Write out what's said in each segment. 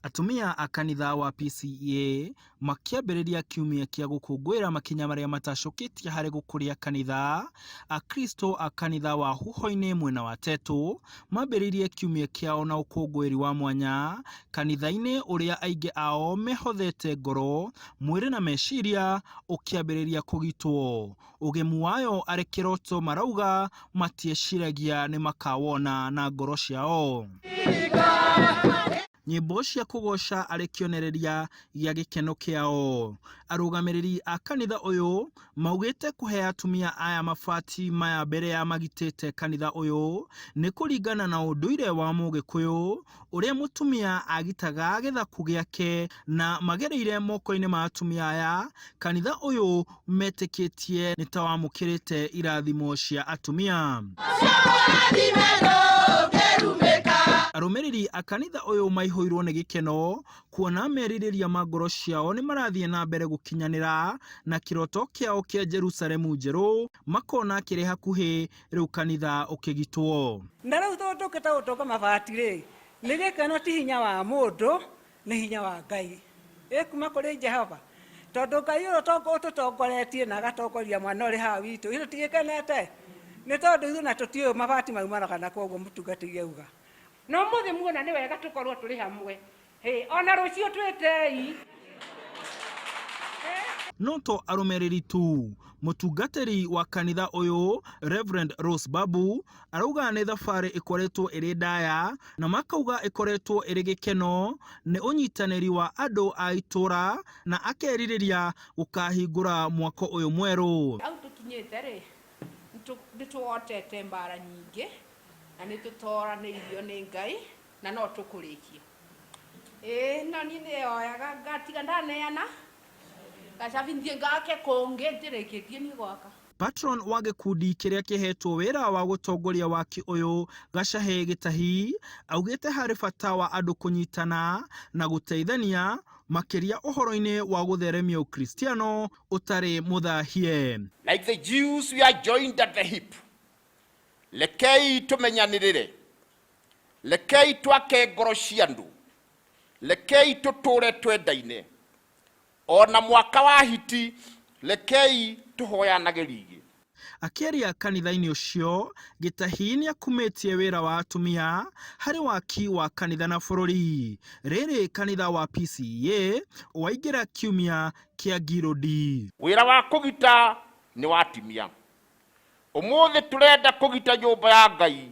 Atumia a kanitha wa PCEA makĩambĩrĩria kiumia kĩa gũkũngũĩra makinya marĩa matacũkĩtie harĩ gũkũria kanitha, Akristo a kanitha wa Huho-inĩ mwena wa Tetu mambĩrĩirie kiumia kĩao na ũkũngũĩri wa mwanya kanitha-inĩ ũrĩa aingĩ ao mehothete ngoro, mwĩrĩ na meciria ũkĩambĩrĩria kũgitwo. Ũgemu wayo arĩ kĩroto marauga matieciragia nĩmakawona na ngoro ciao. Nyĩmbo cia kũgoca arĩ kĩonereria gĩa gĩkeno kĩao. Arũgamĩrĩri a kanitha ũyũ maugĩte kũhe atumia aya mabati maya mbere ya magitĩte kanitha ũyũ nĩ kũringana na ũndũire wa mũgĩkũyũ ũrĩa mũtumia agitaga gĩthaku gĩake na magereire moko-inĩ ma atumia aya kanitha ũyũ metĩkĩtie nĩ ta wamũkĩrĩte irathimo cia atumia. Arũmĩrĩri a kanitha ũyũ maihũirwo nĩ gĩkeno kuona merirĩria ma ngoro ciao nĩ marathiĩ na mbere gũkinyanĩra na kĩroto kĩao kĩa Jerusalemu njerũ makona kĩrĩ hakuhĩ rĩu kanitha ũkĩgitwo. Na rĩu tondũ tũkĩte gũtũnga mabati rĩ, nĩ gĩkeno ti hinya wa mũndũ, nĩ hinya wa Ngai. Ĩ kuma kũrĩ Jehova. Tondũ Ngai ũyũ ũtũtongoretie na agatongoria mwana ũrĩ haha witũ, ithuĩ tũtigĩkenete? Nĩ tondũ ithuĩ na tũtiũĩ mabati maumanaga na kwoguo mũtungatĩri auga. Na ũmũthĩ muona nĩ wega tũkorwo tũrĩ hamwe. Hĩ, ona rũciũ twĩtei. No to arũmĩrĩri tu, mũtungatĩri wa kanitha ũyũ Reverend Rose Babu arauga nĩ thabarĩ ĩkoretwo ĩrĩ ndaya na makauga ĩkoretwo ĩrĩ gĩkeno nĩ ũnyitanĩri wa andũ a itũra na akerirĩria gũkahingũra mwako ũyũ mwerũ. Hau tũkinyĩte rĩ, nĩ tũhotete mbara nyingĩ na nĩ tũtoranĩirio nĩ Ngai na no tũkũrĩkia. Ĩĩ no niĩ nĩyoyaga ngatiga ndaneana gacabi thiĩ ngake kũngĩ ndĩrĩkĩtie niĩ gwaka. Patron wa gĩkundi kĩrĩa kĩhetwo wĩra wa gũtongoria waki ũyũ Gacahĩ Gĩtahi augĩte harĩ bata wa andũ kũnyitana na gũteithania makĩria ũhoro-inĩ wa gũtheremia ũkristiano ũtarĩ mũthahie. Like the Jews we are joined at the hip. Rekei tũmenyanĩrĩre. Rekei twake ngoro cia andũ. Rekei tũtũre twendaine. O na mwaka wa hiti, rekei tũhoyanage rigi. Akĩaria kanitha-inĩ ũcio, Gĩtahi nĩakumĩtie wĩra wa atumia harĩ waki wa kanitha na bũrũri. Rĩrĩ kanitha wa PCEA waingĩra kiumia kĩa Ngirũndi. Wĩra wa kũgita nĩ wa atumia. Ũmũthĩ tũrenda kũgita nyũmba ya Ngai,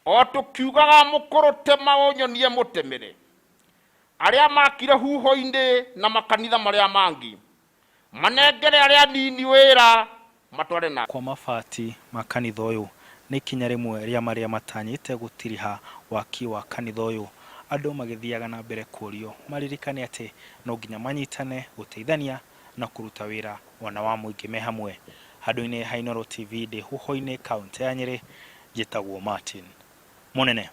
o tũkiugaga mũkũrũ tema ũnyonie mũtemere. Arĩa makire huho-inĩ na makanitha marĩa mangĩ, manengere arĩa anini wĩra matware na. Kwa mabati ma kanitha ũyũ nĩ ikinya rĩmwe rĩa marĩa matanyĩte gũtiriha waki wa kanitha ũyũ, andũ magĩthiaga na mbere kũrio maririkane atĩ no nginya manyitane gũteithania na kũruta wĩra ona wa mũingĩ me hamwe. Handũ-inĩ ha Inooro TV ndĩ Huho-inĩ kauntĩ ya Nyĩrĩ, njĩtagwo Martin Mũnene.